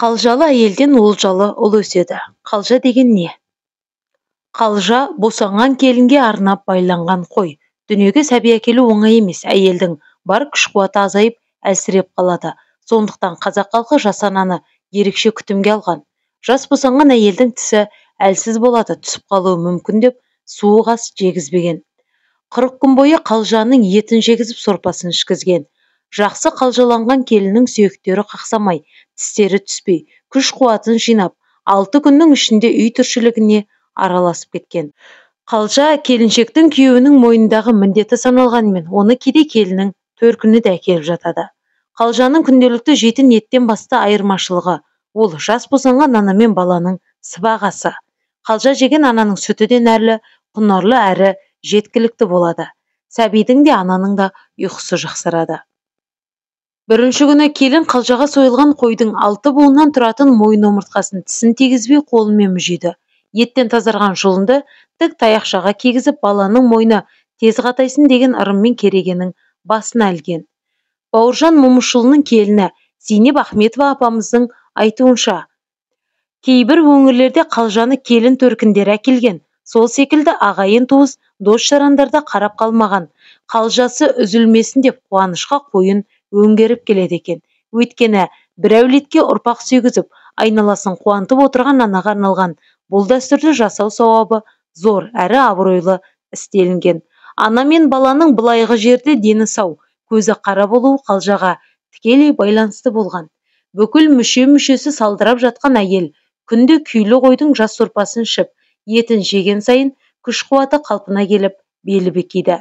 Қалжалы әйелден олжалы ұл өседі. Қалжа деген не? Қалжа босанған келінге арнап байланған қой. Дүниеге сәби әкелу оңай емес. Әйелдің бар күш-қуаты азайып, әлсіреп қалады. Сондықтан қазақ халқы жас ананы ерекше күтімге алған. Жас босанған әйелдің тісі әлсіз болады, түсіп қалуы мүмкін деп суық ас жегізбеген. 40 күн бойы қалжаның етін жегізіп, сорпасын ішкізген. Жақсы қалжаланған келіннің сүйектері қақсамай, тістері түспей, күш-қуатын жинап, 6 күннің ішінде үй тіршілігіне араласып кеткен. Қалжа келіншектің күйеуінің мойнындағы міндеті саналғанымен, оны кейде келіннің төркіні де әкеліп жатады. Қалжаның күнделікті жейтін еттен басты айырмашылығы ол жас босанған ана мен баланың сыбағасы. Қалжа жеген ананың сүті де нәрлі, құнарлы әрі жеткілікті болады. Сәбидің де ананың да ұйқысы жақсарады. Бірінші күні келін қалжаға сойылған қойдың 6 буыннан тұратын мойын омыртқасын тісін тигізбей қолымен мүжиді. Еттен тазарған жұлынды тік таяқшаға кигізіп, баланың мойны тез қатайсын деген ырыммен керегенің басына ілген. Бауыржан Момышұлының келіні Зейнеп Ахметова апамыздың айтуынша, кейбір өңірлерде қалжаны келін төркіндері әкелген. Сол секілді ағайын туыс, дос жарандарда қарап қалмаған. Қалжасы үзілмесін деп қуанышқа қойын өңгеріп келеді екен. Өйткені бір әулетке ұрпақ сүйгізіп, айналасын қуантып отырған анаға арналған бұл дәстүрді жасау сауабы зор әрі абыройлы істелінген. Ана мен баланың былайғы жерде дені сау, көзі қара болуы қалжаға тікелей байланысты болған. Бүкіл мүше-мүшесі салдырап жатқан әйел күнде күйлі қойдың жас сорпасын ішіп, етін жеген сайын күш-қуаты қалпына келіп, белі бекиді.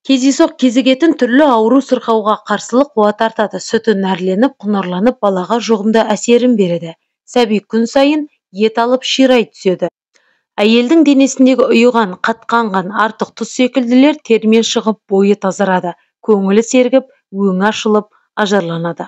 Кездейсоқ кезігетін түрлі ауру сырқауға қарсылық қуат артады, сүті нәрленіп, құнарланып, балаға жұғымды әсерін береді. Сәби күн сайын ет алып ширай түседі. Әйелдің денесіндегі ұйыған, қатқанған артық тұз секілділер термен шығып, бойы тазарады, көңілі сергіп, өңі ашылып, ажарланады.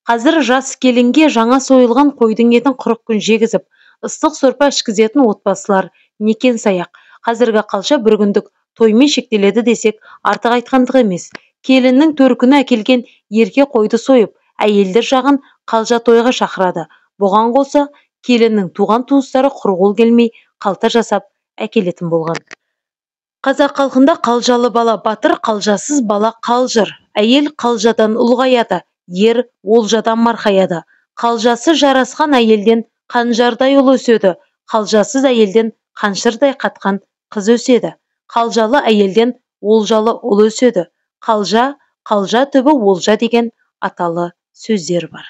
Қазір жас келінге жаңа сойылған қойдың етін 40 күн жегізіп, ыстық сорпа ішкізетін отбасылар некен саяқ. Қазіргі қалжа бір күндік тоймен шектеледі десек, артық айтқандық емес. Келіннің төркіні әкелген ерке қойды сойып, әйелдер жағын қалжа тойға шақырады. Бұған қоса, келіннің туған туыстары құрғыл келмей, қалта жасап әкелетін болған. Қазақ халқында қалжалы бала батыр, қалжасыз бала қалжыр. Әйел қалжадан ұлғаяды, ер олжадан марқаяды. Қалжасы жарасқан әйелден қанжардай ұл өседі, қалжасыз әйелден қаншырдай қатқан қыз өседі. Қалжалы әйелден олжалы ұл өседі. Қалжа, қалжа түбі олжа деген аталы сөздер бар.